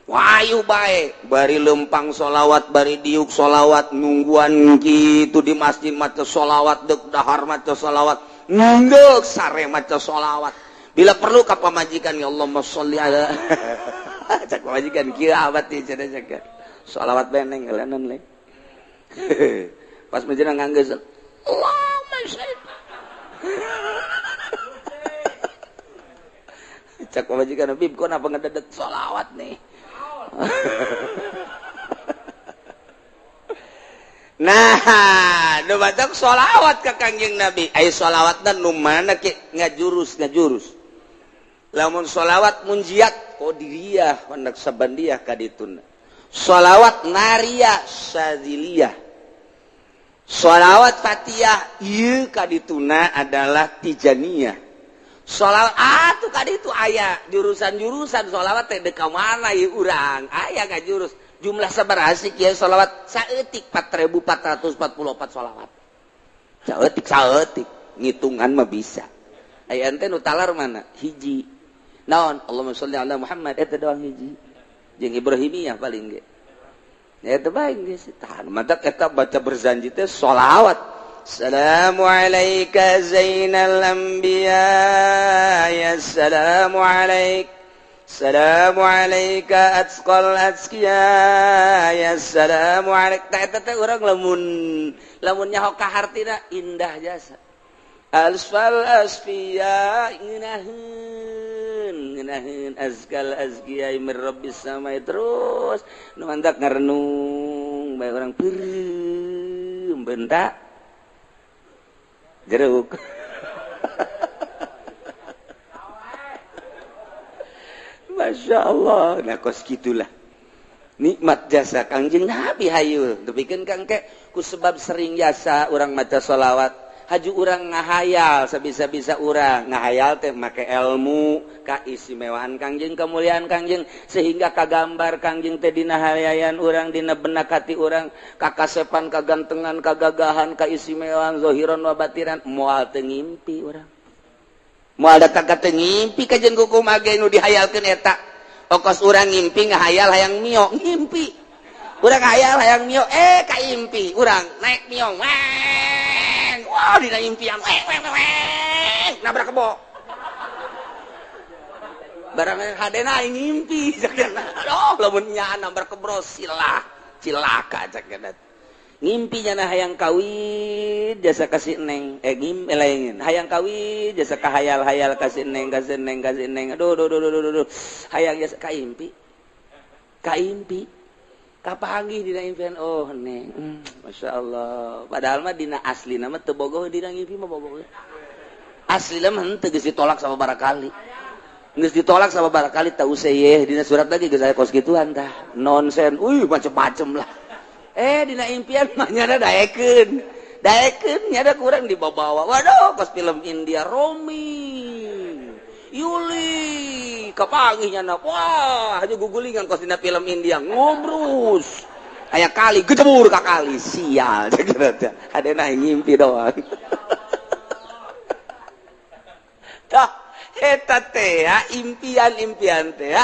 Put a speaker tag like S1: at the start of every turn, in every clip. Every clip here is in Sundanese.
S1: Wayu bae bari lempang sholawat bari diuk sholawat nungguan gitu di masjid maca sholawat dek dahar maca sholawat nunggu sare maca sholawat bila perlu ka pamajikan ya Allahumma sholli ala cak pamajikan kieu abad teh cenah cak sholawat beneng ngelenan le pas menjelang nganggeus Allahumma sholli cak pamajikan bib kok napa ngededet sholawat nih. Nah, nu batak sholawat ka Kangjeng Nabi. Ai sholawatna nu mana ke ngajurus. Lamun sholawat munjiat qadiriyah wa naqsabandiyah kadituna. Sholawat nariyah syadziliyah. Sholawat fatiyah ieu kadituna adalah tijaniyah. Sholawat atuh kaditu aya jurusan-jurusan sholawat teh deuk ka mana ieu urang aya ngajurus jumlah sabaraha sih kieu sholawat saeutik 4444 sholawat saeutik saeutik ngitungan mah bisa aya ente nu talar mana hiji naon Allahumma sholli ala Muhammad eta doang hiji jeung Ibrahimiyah paling ge eta bae geus tah matak eta baca berzanji teh sholawat. Assalamu alayka zainal anbiya ya assalamu alaik assalamu alayka atqal atqiya ya assalamu alaik. Tah eta teh urang lamun lamun nyaho ka hartina indah jasa alsfal asfiya ngeunaheun ngeunaheun azkal azkiya mir rabbis samai terus nu mantak ngarenung bae urang peureum bentak jeruk. Masya Allah. Nah kos gitulah nikmat jasa Kangjeng Nabi hayu depikeun kang ke ku sebab sering jasa urang maca sholawat haju urang ngahayal sabisa-bisa urang ngahayal teh make ilmu kaistimewaan Kangjeng kemuliaan Kangjeng sehingga kagambar Kangjeng teh dina hayayan urang dina benak hati urang kakasepan kagantengan kagagahan kaistimewaan zahiran wa batinan moal teu ngimpi urang moal datang ka teu ngimpi ka jeung kumaha ge nu dihayalkeun eta okos urang ngimpi ngahayal hayang mio ngimpi urang hayal hayang mio kaimpi urang naik mio weng wah dina impian weng weng weng nabrak kebo barang hadena aing ngimpi cakna aduh lamun nyaan nabrak kebo silah cilaka cakna ngimpi nyana hayang kawin jasa kasih neng ngimpi lain hayang kawin jasa kahayal-hayal kasih neng kasih neng kasih neng aduh aduh aduh aduh aduh hayang jasa kaimpi kaimpi kapanggih dina impian oh neng Masya Allah padahal mah dina asli nama teu bogoh dina ngimpi mah bogoh asli mah henteu geus ditolak sama barakali geus ditolak sama barakali teu useuh dina surat lagi geus aya kos kituan tah nonsen uih macem-macem lah dina impian mah nyada daekeun daekeun nyada kurang dibawa-bawa waduh kos film India Romi Yuli kapanggih nyana wah haju gugulingan kos dina film India ngobrus aya kali gejebur ka kali sial teh hadena ngimpi doang tah eta teh impian-impian teh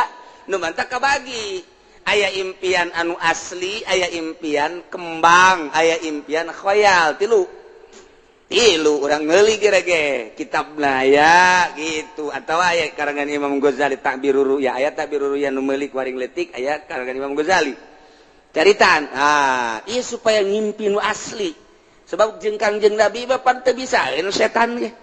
S1: nu mantak kabagi aya impian anu asli aya impian kembang aya impian khoyal tilu tilu urang meuli ge kitabna ya gitu atau aya karangan Imam Ghazali Ta'birur Ru'ya aya Ta'birur Ru'ya nu meuli ku waring leutik aya karangan Imam Ghazali caritaan ah ieu supaya ngimpi nu asli sebab jeung Kangjeng Nabi mah pan teu bisaeun setan ge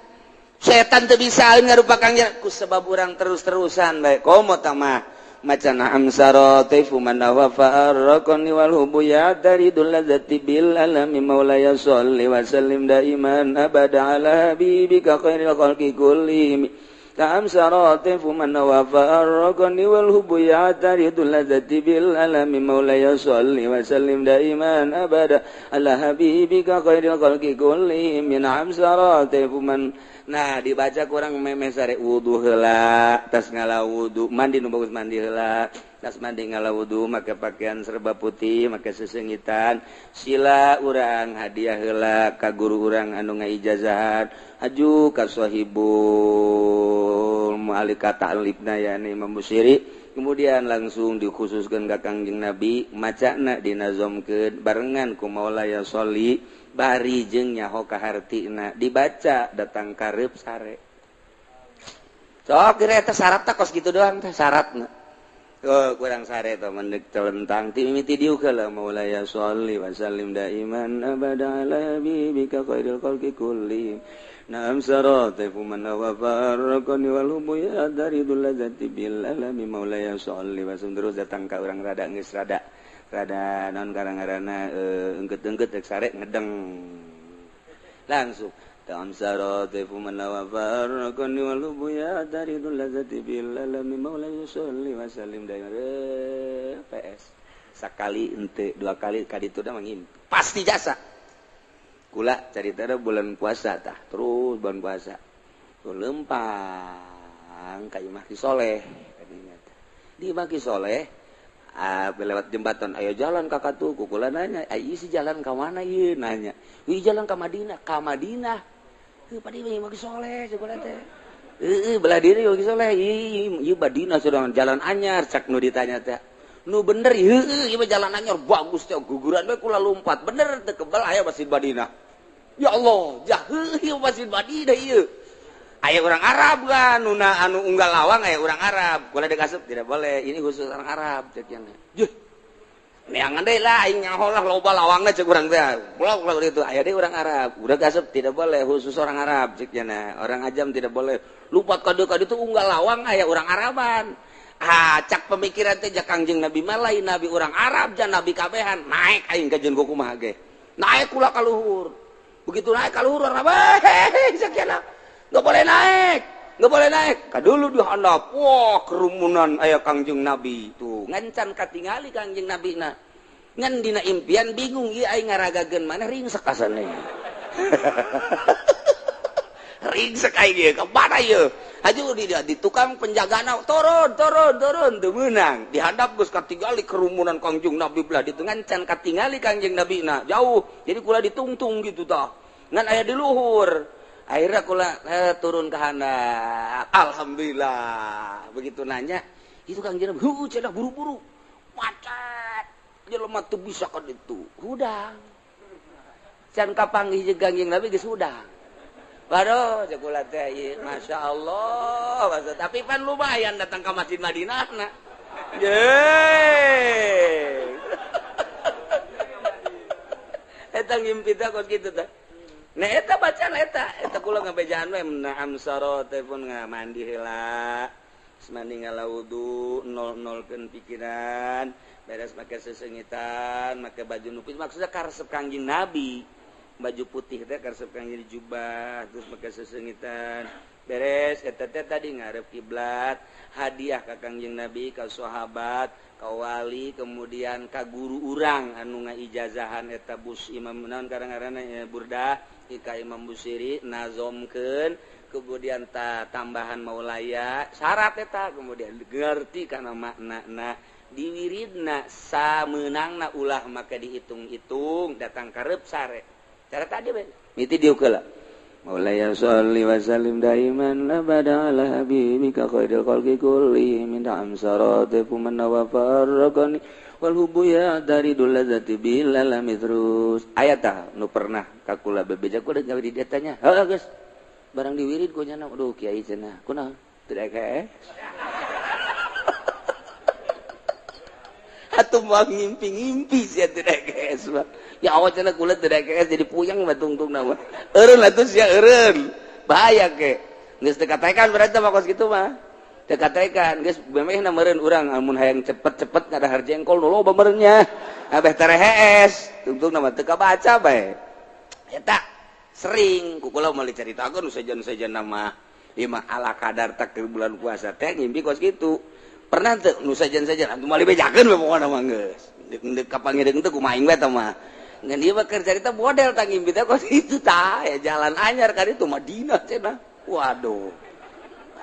S1: setan teu bisaeun ngarupa Kangjeng ku sebab urang terus-terusan bae komo tah mah macan amsara taifu man wa farraqani wal hubu ya daridul ladzati bil alami maulaya sholli wa sallim daiman abada ala habibika khairil khalqi kullihim ta'amsara taifu man wa farraqani wal hubu ya daridul ladzati bil alami maulaya sholli wa sallim daiman abada ala habibika khairil khalqi kullihim min amsara taifu man. Nah dibaca kurang memeh sare wudu heula tas ngala wudu mandi nu bagus mandi heula tas mandi ngala wudu make pakaian serba putih make sesengitan sila urang hadiah heula ka guru urang anu ngaijazahan haju ka sahibul mu'alika ta'libna yani Imam Busiri Kemudian langsung dikhususkan ka Kangjeng Nabi, macana dinazomkeun barengan ku Maulaya sholli bari jeung nyaho ka hartina dibaca datang karep sare. Sok kira eta syaratna kos kitu doang teh syaratna. Oh, kurang sare teh mendek telentang ti mimiti diuk heula Maulaya sholli wa sallim daiman abada ala habibika khairil khalqi kullihim. Naam saratifu man wa farqani wal hubu ya daridul ladzati bil alami maulaya sholli wa sallim. Terus datang ka urang rada geus rada rada naon karang-karana engket-engket rek sare ngedeng langsung Naam saratifu man wa farqani wal hubu ya daridul ladzati bil alami maulaya sholli wa sallim daiman. PS sakali ente dua kali ka ditu da mangimpi pasti jasa. Kula carita bulan puasa tah terus bulan puasa tuh lempang ka Imah Ki Soleh kadinya teh di Imah Ki Soleh lewat jembatan ayo jalan ka katuh kula nanya ai si jalan ka mana ieu nanya ieu jalan ka Madinah ka Madinah heuh padi Imah Ki Soleh kula teh heueuh belah diri Imah Ki Soleh ieu Madinah sedang jalan anyar cak nu ditanya teh nu bener heueuh ieu jalan anyar bagus teh guguran we kula lompat bener teu kebal aya Masjid Madinah. Ya Allah, jaheuh ieu Masjid Madinah ieu. Aya urang Arab kan, nuna anu unggal lawang aya urang Arab. Kula dikasup tidak boleh, ini khusus orang Arab cek nya. Juh. Neangan deui lah aing nyaho lah loba lawangna cek urang teh. Kula kula itu aya deui urang Arab. Udah kasup tidak boleh khusus orang Arab cek nya. Orang ajam tidak boleh. Lupat ka dieu ka ditu unggal lawang aya urang Araban. Ah, cak pemikiran teh ja Kangjeng Nabi mah lain nabi urang Arab ja nabi kabehan. Naik aing ka jeung kumaha ge. Naik kula ka luhur. Begitu naik ka luhur orang hehehe sakiana. Enggak boleh naik. Enggak boleh naik. Ka dulu di handap. Wah, kerumunan aya Kangjeng Nabi tuh. Ngancan katingali Kangjeng Nabi na. Ngan dina impian bingung ieu aing ngaragageun mana ringsek asana. Ringsek aing ieu ka mana ieu? Haju di tukang penjagana turun turun turun teu meunang. Di handap geus katingali kerumunan Kangjeng Nabi belah ditu ngancan katingali Kangjeng Nabi na jauh. Jadi kula ditungtung gitu tah. Ngan aya di luhur. Akhirnya kula turun ke handap. Alhamdulillah. Begitu nanya, itu Kangjeng Nabi, heuh cenah buru-buru. Macet. Jelema teu bisa ka ditu. Hudang. Can kapanggih jeung Kangjeng Nabi geus hudang. Waduh, cek kula teh ieu, Masya Allah. Tapi pan lumayan datang ke Masjid Madinah na. Yeay. Eta ngimpi teh kos kitu teh. Nah eta bacaan eta, eta kula ngabejaan we naam saro teh pun ngamandi heula. Geus mandi ngala wudu, nol-nolkeun pikiran, beres make sesengitan, make baju nupis maksudnya karesep Kangjeng Nabi. Baju putih teh karesep Kangjeng jubah, terus make sesengitan. Beres eta teh tadi ngarep kiblat, hadiah ka Kangjeng Nabi, ka sahabat, ka wali, kemudian ka guru urang anu ngaijazahan eta bus Imam naon karang-karangna Burdah, ka Imam Busiri nazomkeun, kemudian tambahan maulaya, syarat eta kemudian ngerti kana maknana, diwiridna sameunangna ulah maka dihitung-hitung datang karep sare. Cara tadi ben miti diuk heula. Maulaya sholli wa sallim daiman abada ala habibika khairil khalqi kulli min amsaratifu man wa farraqani wal hubbu ya daridul ladzati bil alami. Terus aya tah nu pernah ka kula bebeja kula gawe di detanya. Heuh geus barang diwirid ku nya aduh kiai cenah kunaon teu daek atuh moal ngimpi-ngimpi sia teu daek mah. Ya Allah cenah kula teu daek jadi puyeng mah tungtungna mah. Eureun atuh sia eureun. Bahaya ke. Geus teu katekan berarti mah kos kitu mah. Teu katekan geus memehna meureun urang amun hayang cepet-cepet ngadahar jengkol nu loba meureunnya. Abeh terehees tungtungna mah teu kabaca bae. Eta sering ku kula moal dicaritakeun sejen-sejen mah. Ieu mah ala kadar tak bulan puasa teh ngimpi kos kitu. Pernah teu nu sejen-sejen atuh moal dibejakeun we pokona mah geus. Deuk kapanggih teu kumaha aing we tah mah. Ngan ieu mah keur carita model tah ngimpi teh kos kitu tah ya jalan anyar ka ditu Madinah cenah. Waduh.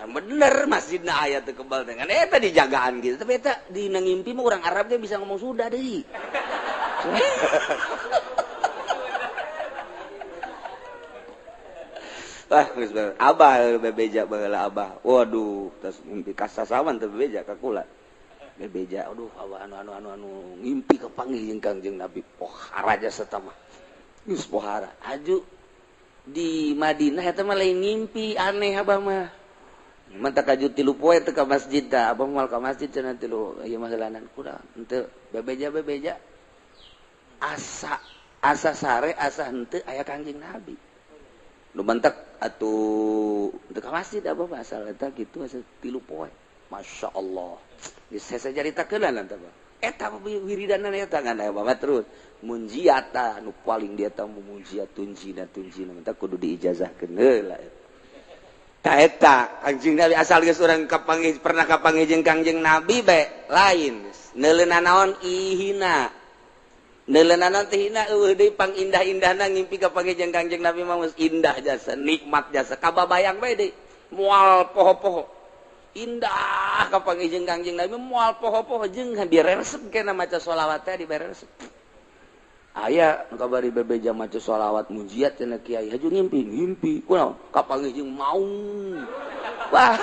S1: Bener masjidna aya teu kebal teh. Ngan eta dijagaan gitu. Tapi eta dina ngimpi mah urang Arab ge bisa ngomong Sunda deui. Wah, geus abah bebeja baheula abah. Waduh, tas mimpi kasasawan teu bebeja ka kula. Bebeja, aduh, anu anu anu anu ngimpi kapanggih jeung Kangjeng Nabi, pohara jasa mah geus pohara. Aju di Madinah eta mah lain ngimpi, aneh abah mah. Mantak aju 3 poe teu ka masjid tah, abah moal ka masjid cenah, tilu ieu mah heulanan kurang henteu bebeja bebeja, asa asa sare asa henteu aya Kangjeng Nabi nu mantak atuh teu ka masjid abah mah, asal eta kitu, asa 3 poe. Masya Allah, saya caritakeun eta eta wiridanan eta ngan aya bapak terus munjiata nu paling dia tahu munjiat tunjina tunjina, minta kudu diijazahkeun heula ta eta Kangjeng Nabi. Asal geus urang kapanggih, pernah kapanggih jeung Kangjeng Nabi bae, lain neuleuna naon ihina, neuleuna naon teh hina, eueuh deui pangindah-indahna. Ngimpi kapanggih jeung Kangjeng Nabi mah indah jasa, nikmat jasa, kababayang bae deui, moal poho-poho. Indah kapanggih jeung Kangjeng Nabi, moal poho-poho, jeung diresep kena maca sholawat teh, diberesep. Aya nu kabari bebeja maca sholawat munjiat cenah kiai, haju ngimpi ngimpi kunaon kapanggih jeung maung. Wah,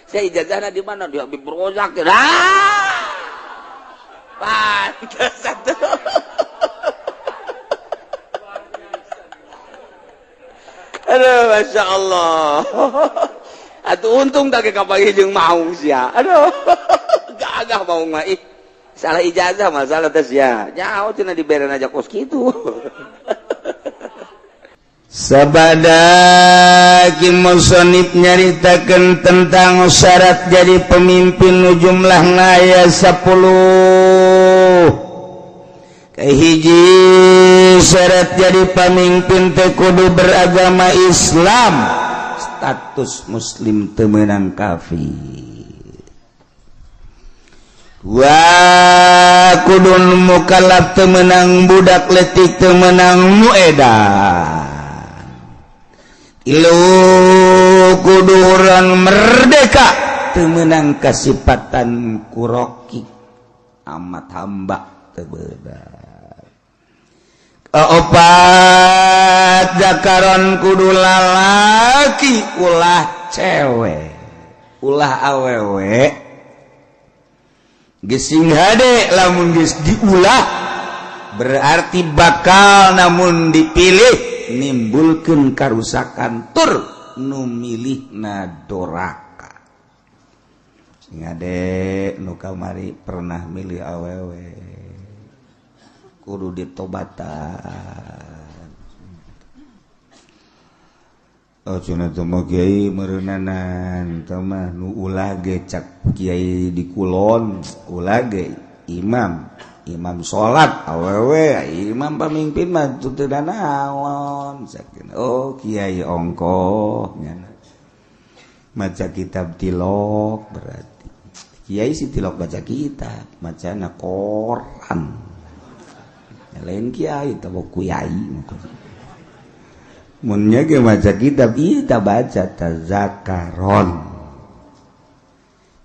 S1: saya ijazahna di mana? Di Habib Rozak. Ah, pantes atuh. Aduh, masya Allah. Atuh untung tak kapanggih jeung maung sia. Aduh, gagah maung mah, ih. Salah ijazah masalah tes ya. Jauh cenah diberen aja kos kitu.
S2: Sabada Ki Musonib nyaritakeun tentang syarat jadi pemimpin nu jumlahna aya 10. Kahiji, syarat jadi pemimpin teh kudu beragama Islam, status muslim, teu meunang kafir. Wa kudun mukallaf, teu meunang budak letik, teu meunang nu edan. Tilu, kudu urang merdeka, teu meunang kasipatan kuroki amat, hamba teu beunang. Kaopat, zakaron, kudu lalaki, ulah cewek, ulah awewe. Gesing hade lamun geus diulah, berarti bakal namun dipilih nimbulkeun karusakan tur nu milihna doraka. Sing hade nu kamari pernah milih awewe, kudu ditobatan. Oh, cenah teh mah kiai meureunanan teh mah nu ulah ge, cak kiai di kulon, ulah ge imam imam salat awewe, imam pamimpin mah teu naon. Oh, kiai ongkoh nyana maca kitab tilok, berarti kiai si tilok baca kitab, macana koran. Lain kiai teh kiai munnya ge maca kitab, ieu ta baca tazakaron.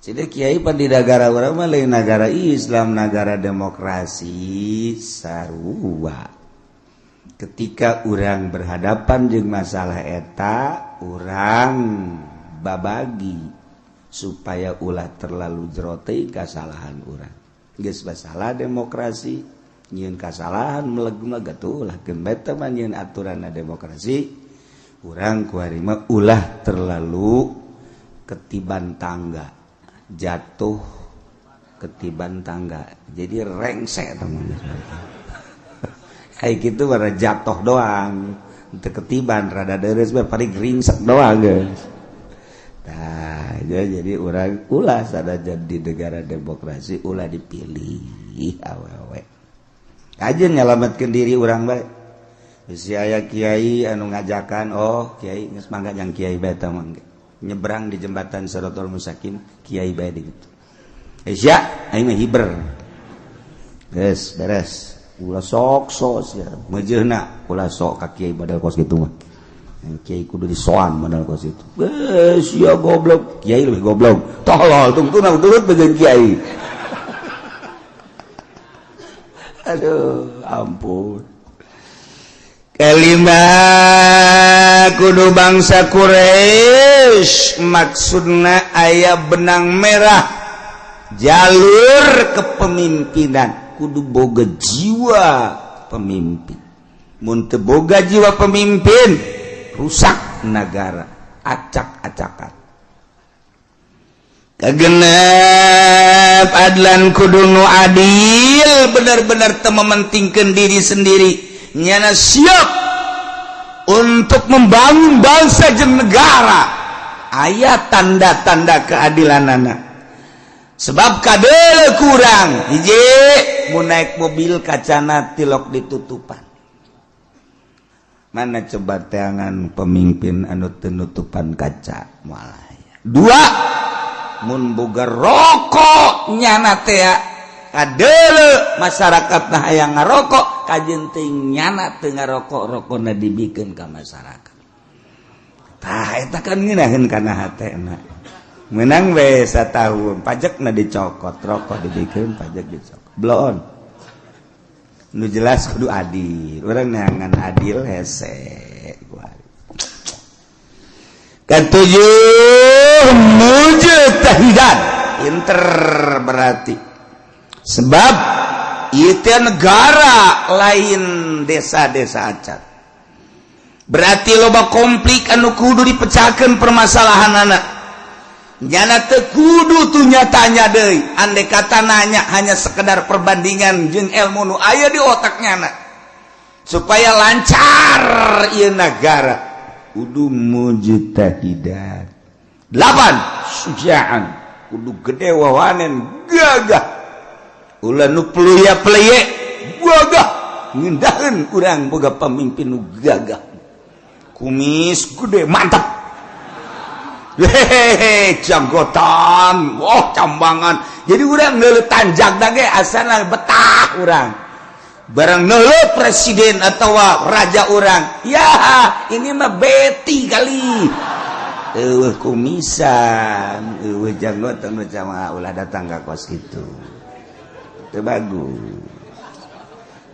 S2: Jadi kiai pan di negara urang mah lain negara Islam, negara demokrasi sarua. Ketika urang berhadapan jeung masalah eta, urang babagi supaya ulah terlalu jero teh kasalahan urang. Geus masalah demokrasi, nyieun kasalahan meleg-meleg atuh ulah gemet mah nyieun aturan demokrasi. Urang kuari mah ulah terlalu ketiban tangga, jatuh ketiban tangga, jadi rengsek teman. Kayak gitu bara jatuh doang untuk ketiban rada deres bae, paling ringsek doang guys. Nah, ya, jadi urang ulah sada jadi negara demokrasi ulah dipilih awewe aja, nyelamatkan diri urang bae. Bisi aya kiai anu ngajakan, oh kiai geus mangga jang kiai bae tah, mangga nyebrang di jembatan Siratal Mustaqim, kiai bae di gitu. Eh sia, aing mah hiber. Geus beres. Ulah sok sok sia. Meujeuhna ulah sok ka kiai badal kos kitu mah. Kiai kudu disoan modal kos itu. Eh sia goblok, kiai lebih goblok. Tolol tungtuna turut bagian kiai. Aduh, ampun. Kelima, kudu bangsa Quraisy, maksudna aya benang merah. Jalur kepemimpinan kudu boga jiwa pemimpin. Mun teu boga jiwa pemimpin rusak negara, acak-acakan. Kagenep adlan kudu nu adil, benar-benar teu mementingkeun diri sendiri, nyana siap untuk membangun bangsa jeung negara. Aya tanda-tanda keadilanana. Sebab kadele kurang hiji mun naik mobil kacana tilok ditutupan. Mana coba teangan pemimpin anu teu nutupan kaca moal aya. Dua, mun boga rokok nyana teh kadele masyarakat nah hayang ngarokok kajeun teh nyana teu ngarokok, rokona dibikeun ka masyarakat. Tah eta kan ngeunaheun kana hatena. Menang we satahun pajakna dicokot, rokok dibikeun pajak dicokot. Bloon. Nu jelas kudu adil. Urang neangan adil hese. Ketujuh, mujtahidan. Pinter berarti. Sebab itu negara lain desa-desa acan. Berarti loba konflik anu kudu dipecahkan permasalahan anak. Nyana teu kudu tuh nyatanya deui. Andai kata nanya hanya sekedar perbandingan jeung ilmu nu aya di otak nyana. Supaya lancar ieu negara. Kudu mujtahidan. 8, sujaan. Kudu gede wawanen gagah. Ulah nu peluya peleye gagah. Ngindaheun urang boga pamimpin nu gagah. Kumis gede mantap. Hehehe, janggotan, wah cambangan. Jadi urang neuleuh tanjak ge asana betah urang. Barang neuleuh presiden atau raja urang, ya ini mah beti kali. Eueuh kumisan, eueuh janggotan jamaah ulah datang ka kos kitu. Teu bagus.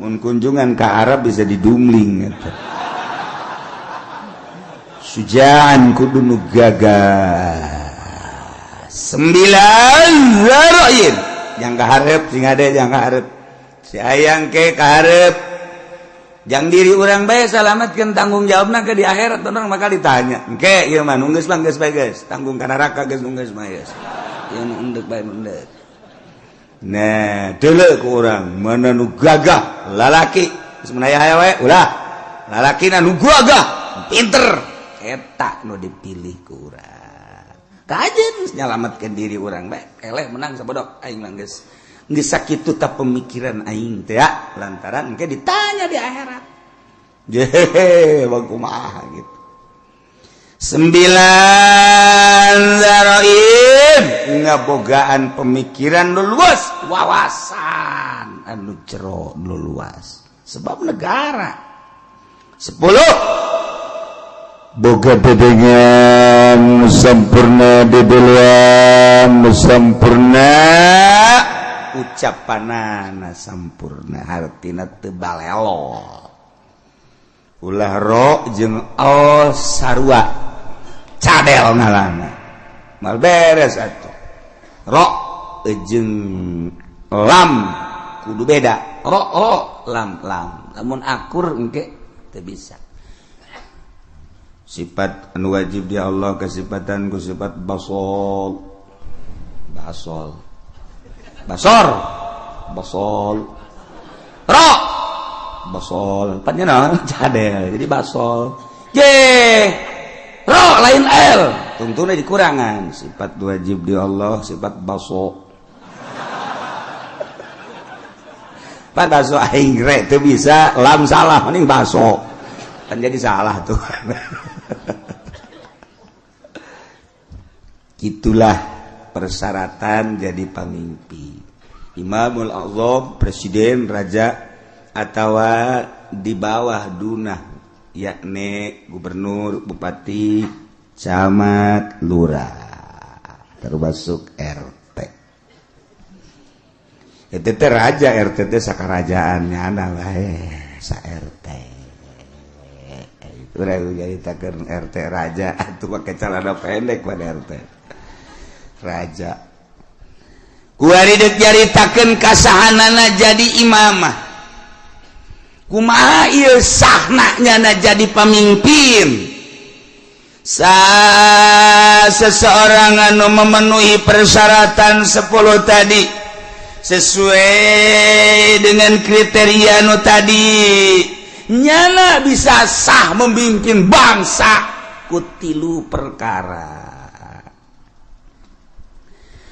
S2: Mun kunjungan ka Arab bisa didumling eta. Sujaan kudu nu gagah. 9, zaroin. Yang kaharep sing ade yang kaharep. Si hayang ke kaharep. Jang diri urang bae salamatkeun tanggung jawabna ke di akhirat urang bakal ditanya. Engke ieu mah nu geus mah geus bae geus, tanggung ka neraka geus nu geus mah geus. Ieu nu endek bae endek. Nah, deuleu ku urang mana nu gagah lalaki geus mun aya we ulah. Lalakina nu gagah, pinter. Eta nu dipilih ku urang. Kajeun nyalametkeun diri urang bae. Eleh menang sabodok aing mah geus. Geus sakitu ta pemikiran aing teh ya, lantaran engke ditanya di akhirat. Jehe, bang kumaha gitu. 9, zaroin ngabogaan pemikiran nu luas, wawasan anu jero nu luas. Sebab negara. 10,
S3: boga dedengan sempurna, dedeluan sempurna,
S2: ucapanana sampurna, hartina teu balelo. Ulah ro jeung al sarua cadel ngalana mal beres atuh. Ro jeung lam kudu beda, ro ro lam lam, lamun akur engke teu bisa.
S3: Sifat anu wajib di Allah kesifatan ku sifat basol, basol,
S2: basor,
S3: basol,
S2: ro
S3: basol,
S2: patnya naon cadel jadi basol. J ro lain l tungtuna dikurangan.
S3: Sifat wajib di Allah sifat baso.
S2: Pak baso aing re teu bisa lam salah mending baso kan jadi salah tuh.
S3: Itulah persyaratan jadi pemimpin. Imamul Azam, presiden, raja, atau di bawah dunah, yakni gubernur, bupati, camat, lurah, termasuk RT. Itu teh raja, RT teh sakarajaannya ana bae sa RT. Itu jadi takeun RT raja atuh pakai celana pendek pada RT. Raja.
S1: Kuari dek nyaritakeun kasahanana jadi imamah, kumaha ieu sahna nyana jadi pamimpin. Sa seseorang anu memenuhi persyaratan 10 tadi sesuai dengan kriteria nu tadi, nyana bisa sah memimpin bangsa ku tilu perkara.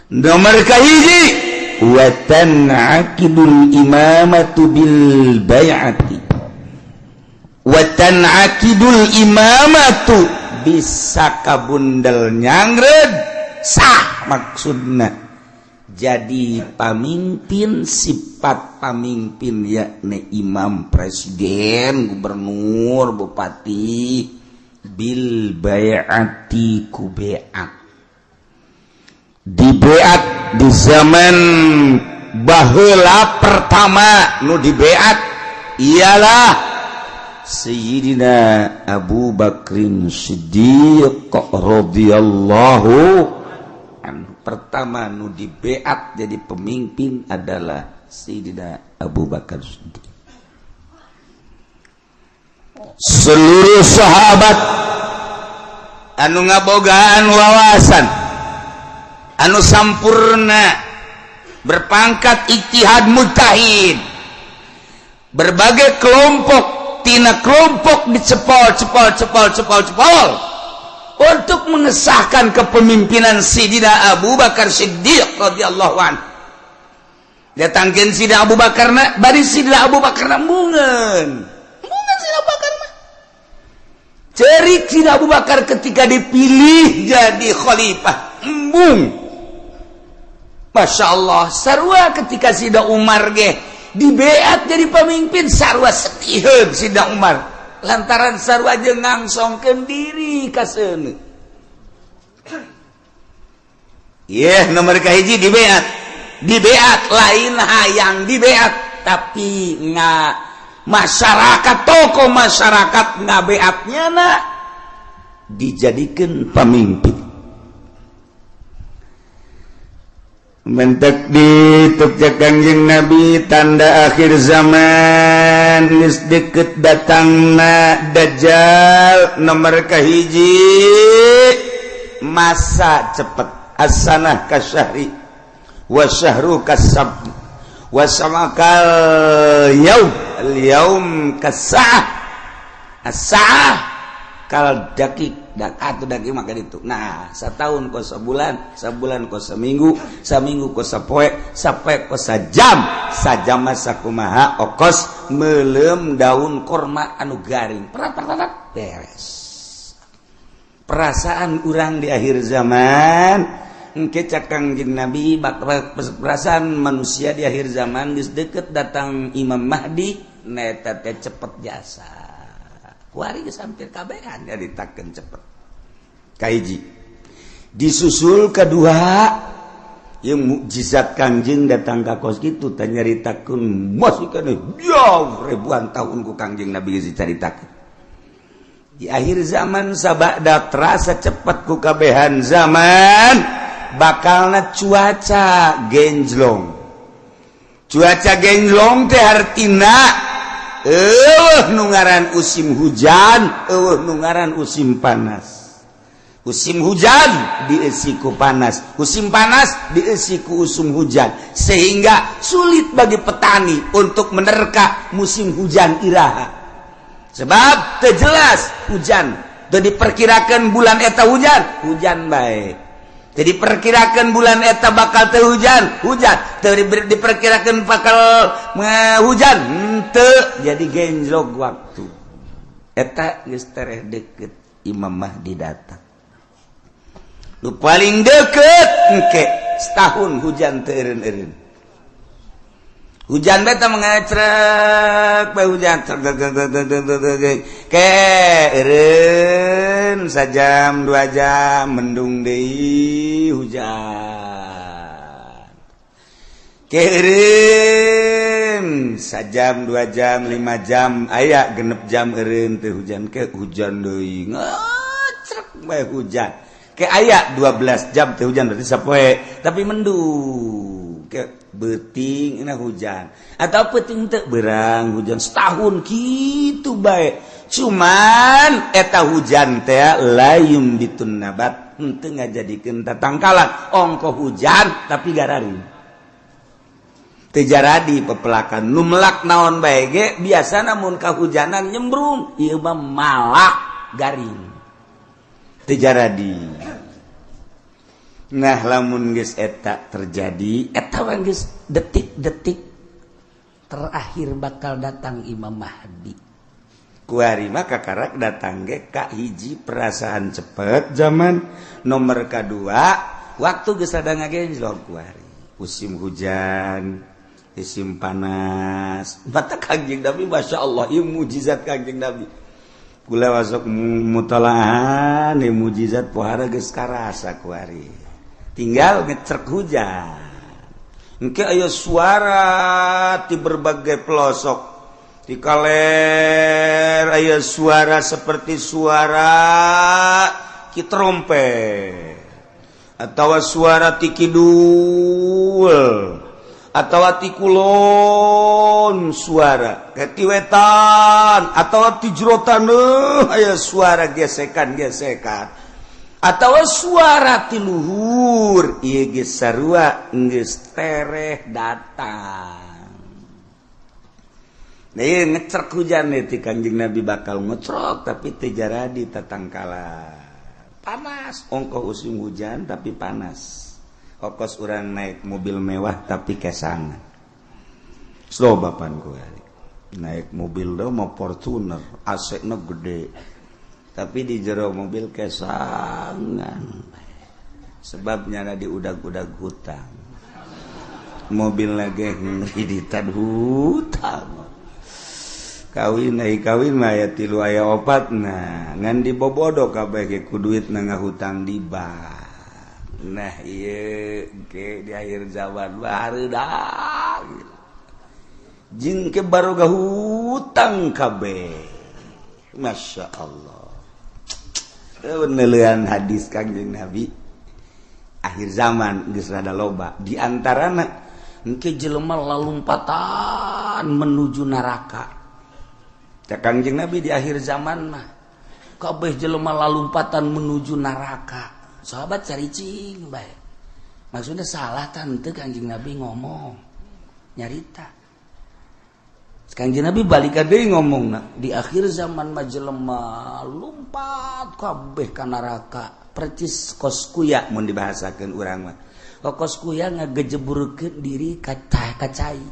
S1: Nomor kahiji, wa tan'aqidul imamatu bil bai'ati, wa tan'aqidul imamatu bisa kabundel nyangred sah. Maksudna jadi pamimpin, sifat pamimpin yakni imam, presiden, gubernur, bupati, bil bai'ati ku beat, dibeat. Di zaman baheula pertama nu dibeat ialah Sayyidina Abu Bakrin Siddiq radhiyallahu anhu. Pertama nu dibeat jadi pemimpin adalah Sayyidina Abu Bakar Siddiq. Seluruh sahabat anu ngabogaan wawasan anu sampurna, berpangkat ijtihad mujtahid, berbagai kelompok tina kelompok dicepol cepol cepol cepol cepol untuk mengesahkan kepemimpinan Sidina Abu Bakar Siddiq radhiyallahu anhu. Datangkeun Sidina Abu Bakar na bari Sidina Abu Bakar na embungeun embungeun. Sidina Abu Bakar mah cerik. Sidina Abu Bakar ketika dipilih jadi khalifah embung, Masya Allah. Sarua ketika Sida Umar ge dibeat jadi pemimpin, sarua setiheun Sida Umar lantaran sarua jeung ngangsongkeun diri ka seuneu. Yeh, nomor kahiji dibeat. Dibeat lain hayang dibeat, tapi nga masyarakat, tokoh masyarakat ngabeatnya na dijadikan pemimpin. Mentek di tukja Kangjeng Nabi, tanda akhir zaman geus deket datangna Dajjal, nomor kahiji masa cepet, as-sanah kasyahri wa syahru kasab wa samakal yaum al yaum kasa'ah as-sa'ah kal dakik dak atau dakik maka itu. Nah, setahun kos sebulan, sebulan kos seminggu, seminggu kos sapoe, sapoe kos sajam, sajam masa kumaha okos melem daun korma anu garing, perat perat beres. Perasaan urang di akhir zaman engke cak Kangjeng Nabi, perasaan manusia di akhir zaman geus deket datang Imam Mahdi neta teh cepet jasa. Kuari geus hampir kabehan nyaritakeun cepet. Kahiji disusul kedua yang mukjizat Kangjeng datang ka kos kitu teh nyaritakeun masih keneh jauh ribuan tahun ku Kangjeng Nabi geus dicaritakeun. Di akhir zaman sabada terasa cepet ku kabehan zaman bakalna cuaca genjlong. Cuaca genjlong teh hartina eueuh nu ngaran musim hujan, eueuh nu ngaran musim panas. Musim hujan diisi ku panas, musim panas diisi ku usum hujan, sehingga sulit bagi petani untuk menerka musim hujan iraha, sebab teu jelas hujan. Teu diperkirakan bulan eta hujan, hujan baik. Jadi diperkirakan bulan eta bakal teu hujan, hujan. Teu diperkirakan bakal hujan, henteu. Jadi genjlok waktu eta geus tereh deket Imam Mahdi datang. Nu paling deket engke setahun hujan teu eureun-eureun. Hujan beta mengecrek bae, hujan trek trek trek trek trek trek ke eureun sajam 2 jam, mendung deui, hujan ke eureun sajam 2 jam, 5 jam, aya 6 jam eureun teu hujan, ke hujan deui, ngecrek bae hujan, ke aya 12 jam teu hujan, berarti sapoe tapi mendung.
S2: Ke beuting na hujan atau peuting teu berang hujan setahun kitu bae. Cuman eta hujan teh la yumbitun nabat, henteu ngajadikeun tatangkalan. Ongko hujan tapi gararing, teu jaradi pepelakan. Nu melak naon bae ge biasana mun kahujanan nyembrung, ieu mah malak garing, teu jaradi. Nah, lamun geus eta terjadi, eta mah geus detik-detik
S1: terakhir bakal datang Imam Mahdi.
S2: Kuari mah kakarak datang ge ka hiji perasaan cepet zaman, nomor kadua waktu geus rada ngagenjlok. Kuari musim hujan, musim panas. Mata Kangjeng Nabi, Masya Allah, ieu mujizat Kangjeng Nabi. Kula masuk mutalaah ieu mujizat pohara geus karasa. Kuari tinggal ngecrek hujan, engke aya suara di berbagai pelosok. Di kaler aya suara seperti suara ki trompet atau suara ti kidul atau ti kulon, suara ke ti wetan atau ti jero taneuh aya suara gesekan-gesekan atau suara ti luhur. Ieu geus sarua geus tereh datang. Nah, ieu ngecrek hujan nih ti Kanjeng Nabi bakal ngecrok tapi teu jaradi tatangkalan. Panas, ongkoh musim hujan tapi panas. Okos urang naik mobil mewah tapi kesangan. Slow bapan ku naik mobil do mau Fortuner, AC na gede, tapi di jero mobil kesangan, sebabnya ada di udag-udag hutang mobil lagi, ngreditan hutang. Kawin naik kawin mah aya tilu, aya opat. Nah, ngan dibobodo kabeh ge ku duit na ngahutang di bank. Nah, ieu ke di akhir zaman barudak jeung ke baroga hutang kabeh. Masya Allah. Penelian hadis Kangjeng Nabi akhir zaman geus rada loba, di antarana engke jelema lalumpatan menuju neraka. Cak Kangjeng Nabi, di akhir zaman mah kabeh jelema lalumpatan menuju neraka. Sahabat caricing bae, maksudnya salah tante Kangjeng Nabi ngomong nyarita. Kangjeng Nabi balik deui ngomong, di akhir zaman mah jelema lumpat kabeh ka neraka percis kos kuya. Mun dibahasakeun urang mah kos kuya ngagejeburkeun diri ka cai.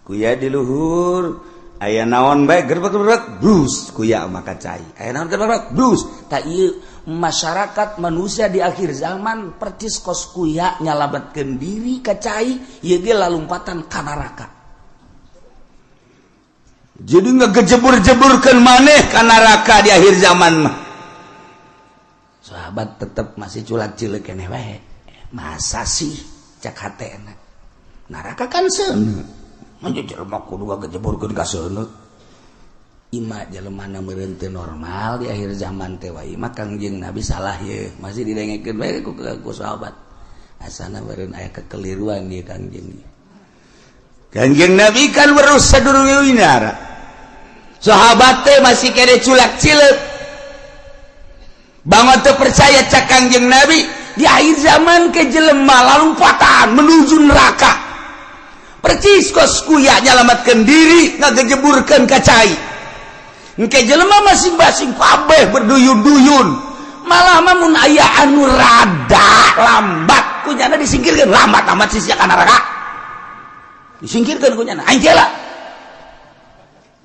S2: Kuya di luhur aya naon bae, gerbek-gerbek brus, kuya mah ka cai. Aya naon, gerbek brus. Tak ieu masyarakat manusia di akhir zaman percis kos kuya nyalametkeun diri ka cai, ieu ge lalumpatan ka neraka. Jadi ngegejebur-jeburkan maneh ka neraka di akhir zaman mah. Sahabat tetap masih culak cilik keneh wae. Masa sih, cak hatena, neraka kan seuneu, manja jelema kudu ngagejeburkeun ka seuneu? Ima jelema na meureun teu normal di akhir zaman teh wae mah. Kangjeng Nabi salah ye, masih didengekeun bae ku sahabat, asana meureun aya kekeliruan ieu Kangjeng. Kanjeng Nabi kan weruh sadurunge winara. Sahabat teh masih kene culak cileuk. Bangun teu percaya. Cak Kangjeng Nabi, di akhir zaman ke jelema lalumpatan menuju neraka. Percis kos kuya nyalamatkeun diri ngagejeburkeun ka cai. Engke jelema masing-masing kabeh berduyun-duyun. Malah mah mun aya anu rada lambat kunyana disingkirkeun, lambat amat sih ka neraka. Disingkirkan kunyana, aing lah.